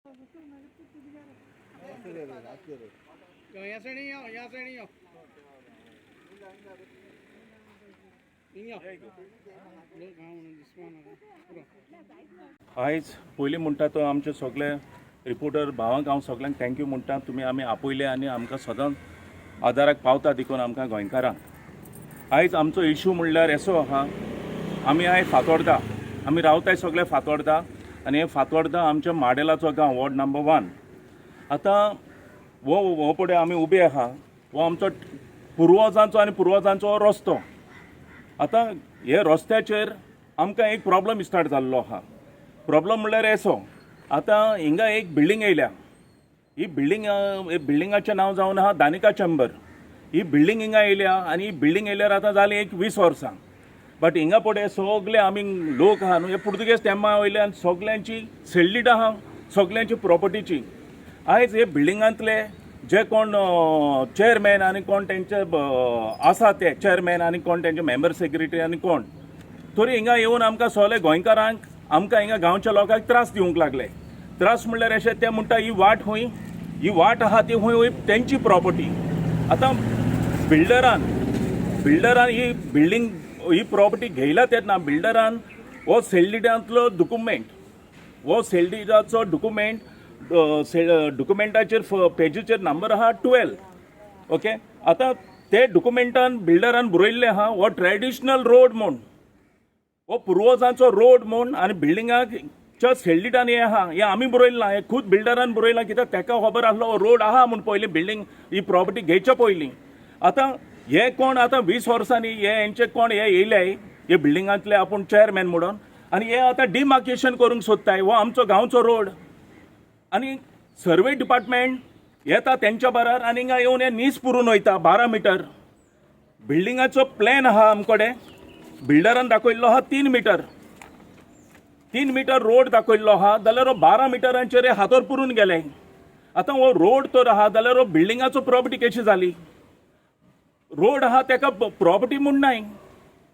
यहाँ से नहीं आओ, यहाँ से नहीं आओ, आयज पयलीं म्हणटा तो आमचे सगळे रिपोर्टर भावांक हांव सगळ्यांक thank you म्हणटा. तुमी आमी आपयले आनी आमकां सदांच आदाराक पावता देखून आमकां गोंयकारांक. आयज आमचो इशू म्हणल्यार असो आहा, आमी आयज फातोर्दा आमी रावताय सगळे फातोर्दा आनी हे फातोर्दा आमच्या माडेलाचो गांव, वॉर्ड नंबर 1. आतां हो हो पळय आमी उबे आहा, हो आमचो पुर्वजांचो आनी पुर्वजांचो रस्तो. आतां हे रस्त्याचेर आमकां एक प्रॉब्लम स्टार्ट जाल्लो आहा. प्रॉब्लम म्हणल्यार असो, आतां हिंगा एक बिल्डींग येयल्या. ही बिल्डींग, हे बिल्डिंगाचें नांव जावन आहा दानिका चेंबर. ही बिल्डींग हिंगा येयल्या आनी ही बिल्डींग येयल्यार आतां जालीं एक 20 वर्सां. बट हिंगा पळय सगळे आमी लोक आहा न्हू, हे पुर्तुगेज तेंपा वयले आनी सगल्यांची सेल्डीड आहा, सगल्यांची प्रॉपर्टीची. आयज हे बिल्डिंगांतले जे कोण चेअरमॅन आनी कोण तेंचे आसा ते चेअरमॅन आनी कोण तेंचे मेंबर सेक्रेटरी आनी कोण तरी हिंगा येवन आमकां सगळे गोंयकारांक, आमकां हिंगा गांवच्या लोकांक त्रास दिवंक लागले. त्रास म्हणल्यार अशें, ते म्हणटा ही वाट खंय, ही वाट आहा ती खंय वय तेंची प्रॉपर्टी. आतां बिल्डरान ही बिल्डींग, ही प्रॉपर्टी घेयला तेन्ना बिल्डरान हो सेल्डिडांतलो डॉक्युमेंट, हो सेल्डिडाचो डॉक्युमेंट, डॉक्युमेंटाचेर पेजीचेर नंबर आहा 12. ओके, आतां ते डॉक्युमेंटान बिल्डरान बरयल्लें आहा हो ट्रेडिशनल रोड म्हूण, हो पुर्वजांचो रोड म्हूण. आनी बिल्डिंगाच्या सेल्डिटान हें आहा, हें आमी बरयलां, हें खूद बिल्डरान बरयलां, कित्याक ताका खबर आसलो हो रोड आहा म्हूण पयलीं बिल्डींग ही प्रॉपर्टी घेवच्या पयलीं. आतां हे कोण आतां 20 वर्सांनी हे हेंचे कोण हे येयले हे बिल्डिंगांतले आपूण चेअरमॅन म्हणून आनी हे आतां डिमार्केशन करूंक सोदताय हो आमचो गांवचो रोड. आनी सर्वे डिपार्टमेंट येता तेंच्या बरार आनी हिंगा येवन हे नीस पुरून वयता 12 मिटर. बिल्डिंगाचो प्लॅन आहा आमकडे, बिल्डरान दाखयल्लो आहा 3 मिटर, 3 मिटर रोड दाखयल्लो आहा, जाल्यार हो 12 मिटरांचेर हे हातोर पुरून गेले. आतां हो रोड तर आहा जाल्यार हो बिल्डिंगाचो प्रॉपर्टी कशी जाली? रोड आहा तेका प्रॉपर्टी म्हूण नाय,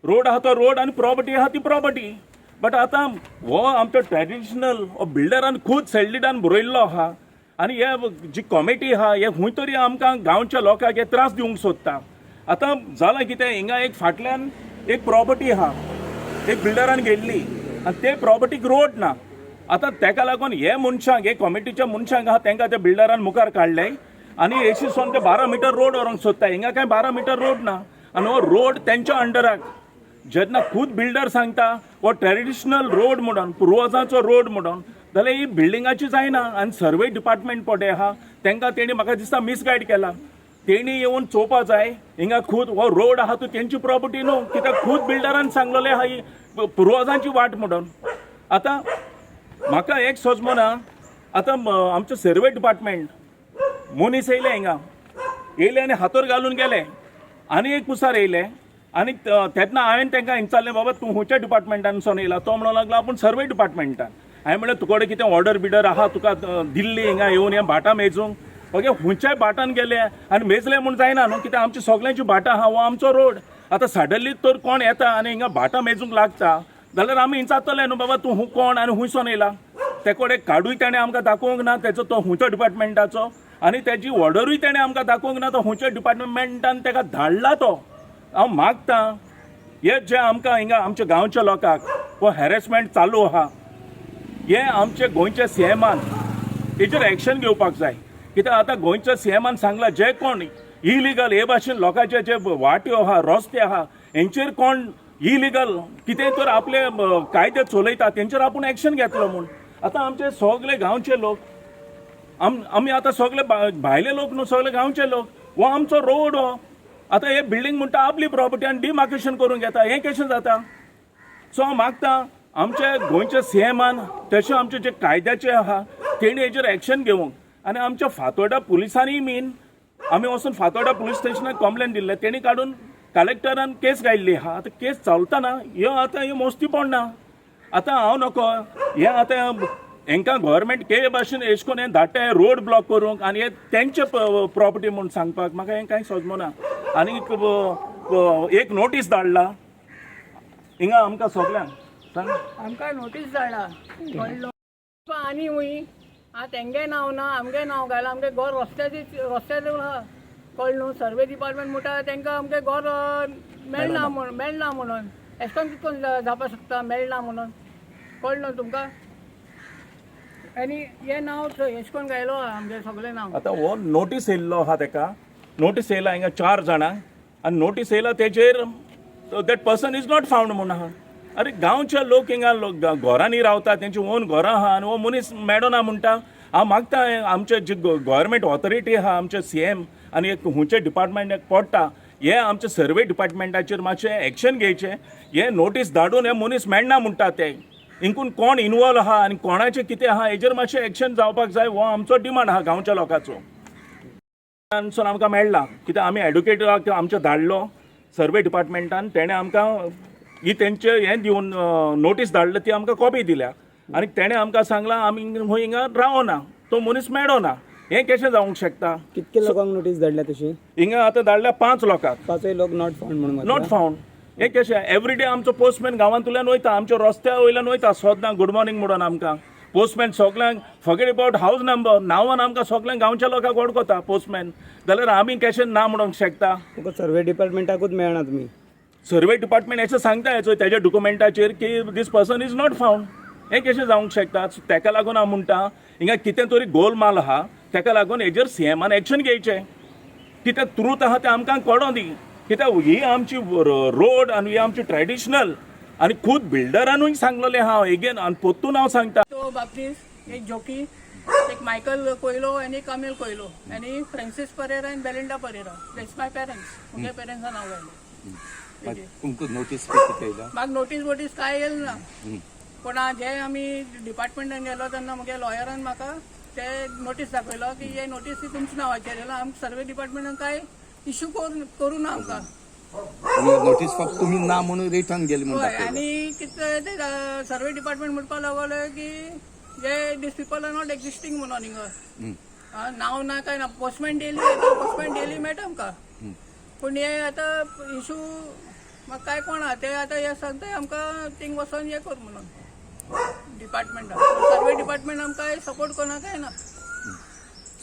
रोड आहा तो रोड आनी प्रॉपर्टी आहा ती प्रॉपर्टी. बट आतां हो आमचो ट्रेडिशनल हो बिल्डरान खूद सेल्डिडान बरयल्लो आहा आनी हे जी कॉमिटी आहा हे खंय तरी आमकां गांवच्या लोकांक हे त्रास दिवंक सोदता. आतां जालां कितें, हिंगा एक फाटल्यान एक प्रॉपर्टी आहा, एक बिल्डरान घेयल्ली आनी ते प्रॉपर्टीक रोड ना. आतां तेका लागून हे मनशांक, हे कॉमिटीच्या मनशांक आहा तेंकां त्या बिल्डरान मुखार काडले आनी एशी सोन ते 12 मिटर रोड व्हरूंक सोदता. हिंगा कांय 12 मिटर रोड ना आनी हो रोड तेंच्या अंडराक. जेन्ना खूद बिल्डर सांगता हो ट्रेडिशनल रोड म्हणून, पुर्वजांचो रोड म्हणून, जाल्यार ही बिल्डिंगाची जायना. आनी सर्वे डिपार्टमेंट पळय आहा तेंकां तेणी म्हाका दिसता मिसगायड केला. तेणी येवन चोवपा जाय हिंगा खूद हो रोड आहा तो तेंची प्रॉपर्टी न्हू, कित्याक खूद बिल्डरान सांगलेलें आहा ही पुर्वजांची वाट म्हणून. आतां म्हाका एक सजमना, आतां आमचें सर्वे डिपार्टमेंट मनीस येयले हिंगा, येयले आनी हातोर घालून गेले आनी एक पुसार येयले आनी तेन्ना हांवें तांकां विचारलें, बाबा तूं खंयच्या डिपार्टमेंटानसून येयला? तो म्हणूंक लागलो आपूण सर्वे डिपार्टमेंटान. हांवें म्हणलें, तुकडे कितें ऑर्डर बिर्डर आहा तुका दिल्ली हिंगा येवन हें भाटां मेजूंक? ओके, खंयच्याय भाटान गेले आनी मेजले म्हूण जायना न्हू, कित्याक आमची सगल्यांची भाटां आहा, हो आमचो रोड. आतां सडनली तर कोण येता आनी हिंगा भाटां मेजूंक लागता जाल्यार आमी विचारतले न्हू, बाबा तूं कोण आनी खुंयसोन येयला? ते कडेन कार्डूय ताणें आमकां दाखोवंक ना तेचो, तो खंयचो डिपार्टमेंटाचो, आनी तेजी ऑर्डरूय ताणें आमकां दाखोवंक ना, तो खंयच्या डिपार्टमेंटान ताका धाडला तो. हांव मागता, हे जे आमकां हिंगा आमच्या गांवच्या लोकांक हो हॅरेसमेंट चालू आहा, हे आमचे गोंयच्या सीएमान हेचेर एक्शन घेवपाक जाय. कित्याक आतां गोंयच्या सीएमान सांगला, जे कोण इलिगल हे भाशेन लोकांचे जे वाट्यो आहा, रस्ते आहा, हेंचेर कोण इलिगल कितें तर आपले कायदे चलयता तेंचेर आपूण एक्शन घेतलो म्हूण. आतां आमचे सगळे गांवचे लोक, आमी आतां सगळे भायले लोक न्हू, सगळे गांवचे लोक. हो आमचो रोड हो. आतां हे बिल्डींग म्हणटा आपली प्रॉपर्टी आनी डिमार्केशन करूंक घेता, हें कशें जाता? सो हांव मागता, आमचे गोंयच्या सीएमान तशें आमचे जे कायद्याचे आहा तेणी हेजेर एक्शन घेवंक आनी आमच्या फातोर्डा पुलिसांनी बीन आमी वचून फातोर्डा पुलीस स्टेशनाक कंप्लेन दिल्ले, तेणी काडून कलेक्टरान केस काडली आहा. आतां केस चलतना ह्यो आतां ह्यो मोस्ती ना. आतां हांव नको हें, आतां हेंकां गव्हर्मेंट के भाशेन एश कोन हें धाडटा हे रोड ब्लॉक करूंक आनी हे तेंचे प्रॉपर्टी म्हूण सांगपाक म्हाका हें कांय समजना. आनी एक नोटीस धाडला हिंगा आमकां सगल्यांक, सांग. आमकां नोटीस धाडला कळ्ळो आनी वय. आं, तेंगे नांव ना, आमगे नांव घायला. आमगे घर रस्त्याचे रस्त्यार आहा, कळ्ळें न्हू. सर्वे डिपार्टमेंट म्हणटा तेंकां आमगे घर मेळना म्हणून, मेळना म्हणून. एशें कोन्न कितें करून जावपाक शकता मेळना म्हणून? कळ्ळें न्हू तुमकां? आनी हें नांव थंय एशें कोन्न घायलो आहा आमगें सगळें नांव. आतां हो नोटीस येयल्लो आहा तेका, नोटीस येयला हिंगा चार जाणांक आनी नोटीस येयला तेजेर that person is not found म्हूण आहा. अरे, गांवचे लोक हिंगा लोक घरांनी रावता, तेंची ओन घरां आहा आनी हो मनीस मेळना म्हणटा. हांव मागता आमचे जे गव्हर्मेंट ऑथॉरिटी आहा, आमचे सीएम आनी एक खंयचे डिपार्टमेंट पडटा, हे आमचे सर्वे डिपार्टमेंटाचेर मातशें एक्शन घेवचें. हे नोटीस धाडून हे मनीस मेळना म्हणटा ते, हिंकून कोण इनवॉल्व आहा आनी कोणाचें कितें आहा हेजेर मातशें एक्शन जावपाक जाय. हो आमचो डिमांड आहा गांवच्या लोकांचो. आन्सर आमकां मेळ्ळा कित्याक आमी एडवोकेटाक आमचो धाडलो सर्वे डिपार्टमेंटान, तेणें आमकां ही तेंचे हें दिवन नोटीस धाडल्या, ती आमकां कॉपी दिल्या आनी तेणें आमकां सांगलां आमी खंय हिंगा रावना, तो मनीस मेळना. हें कशें जावंक शकता? कितके लोकांक नोटीस धाडल्या तशी? हिंगा आतां धाडल्या पांच लोकांक. पांचय लोक not found म्हणून not घातला? फावंड. हें कशें? एवरी डे आमचो पोस्टमॅन गांवांतल्यान वयता, आमच्या रस्त्या वयल्यान वयता सदां गुड मॉर्निंग म्हणून आमकां पोस्टमॅन सगल्यांक, फॉरगेट अबाउट हावज नंबर, नांवान आमकां सगल्यांक गांवच्या लोकांक वळखता पोस्टमॅन. जाल्यार आमी कशें ना म्हणूंक शकता? तुका सर्वे डिपार्टमेंटाकूच मेळना तुमी? सर्वे डिपार्टमेंट हें सांगता हेचो तेज्या डॉक्युमेंटाचेर की this person is not found. हें कशें जावंक शकता? सो तेका लागून हांव म्हणटा हिंगा कितें तरी गोलमाल आहा. तेका लागून हेजेर सीएमान एक्शन घेवचें. कितें ट्रूथ आहा तें आमकां कळों दी, कित्याक ही आमची रोड आनी ही आमची ट्रेडिशनल आनी खूद बिल्डरानूय सांगलेलें हांव एगेन आनी पोत्तून हांव सांगता. तो बाप्तीस, एक जोकी, एक मायकल कोयलो आनी एक अमील कोयलो आनी फ्रांसीस परेरा आनी Belinda Pereira. That's my parents. मुगे पेरंट्सा नांव घायलें. तुमकां नोटीस कितें येयला? म्हाका नोटीस वोटीस काय येयल ना, पूण जे आमी डिपार्टमेंटान गेलो तेन्ना मुगे लॉयरान म्हाका ते नोटीस दाखयलो की हे नोटीस ही तुमच्या नांवाचेर येयला. आमकां सर्वे डिपार्टमेंटान काय इश्यू करूं ना आमकां. नोटीस फक्त तुमी ना म्हणून रिटर्न गेली म्हणून हय. दाखयला. आनी कितें ते सर्वे डिपार्टमेंट म्हणपाक लागले की जे these people are not existing म्हणून हिंगा. नांव ना काय ना. पोस्टमॅन डेली येता, पोस्टमॅन डेली मेळटा आमकां. पूण हे आतां इशू म्हाका काय कोण आहा ते आतां हे सांगता आमकां थिंग वचोन हे कर म्हणून डिपार्टमेंटान. सर्वे डिपार्टमेंट आमकां सपोर्ट करना काय ना.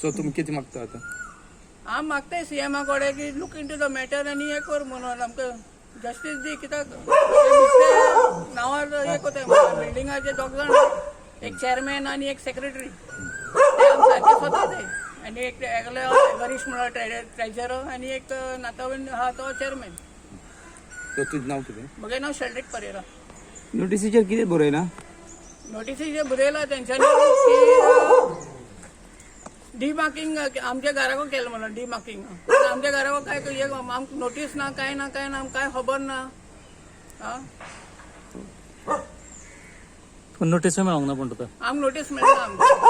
सो तुमी कितें मागता आतां? हांव मागताय सीएमा कडेन की look into the matter आनी हें कर म्हणून, आमकां जस्टीस दी, कित्याक ते बेश्टे नांवार हें कोताय. बिल्डिंगाचे दोग जाण, एक चॅरमॅन आनी एक सेक्रेटरी, ते आमकां सारके सोदता ते. आनी एक एकलो वरिश्ठ म्हणून ट्रेजरर आनी एक नातावन आहा तो चॅरमॅन. सो तुजें नांव कितें? म्हगेलें नांव शेल्ड्रीक परेरा. नोटीसीचेर कितें बरयलां? नोटिसीचेर बरयलां तेंच्यांनी की डिमार्किंग आमच्या घराको केलें म्हणून. डिमार्किंग आमच्या घराको काय हे आमकां नोटीस ना, काय ना, काय ना, आमकां काय खबर ना. आं. नोटीस मेळोंक ना पण तुका? आमकां नोटीस मेळना आमकां.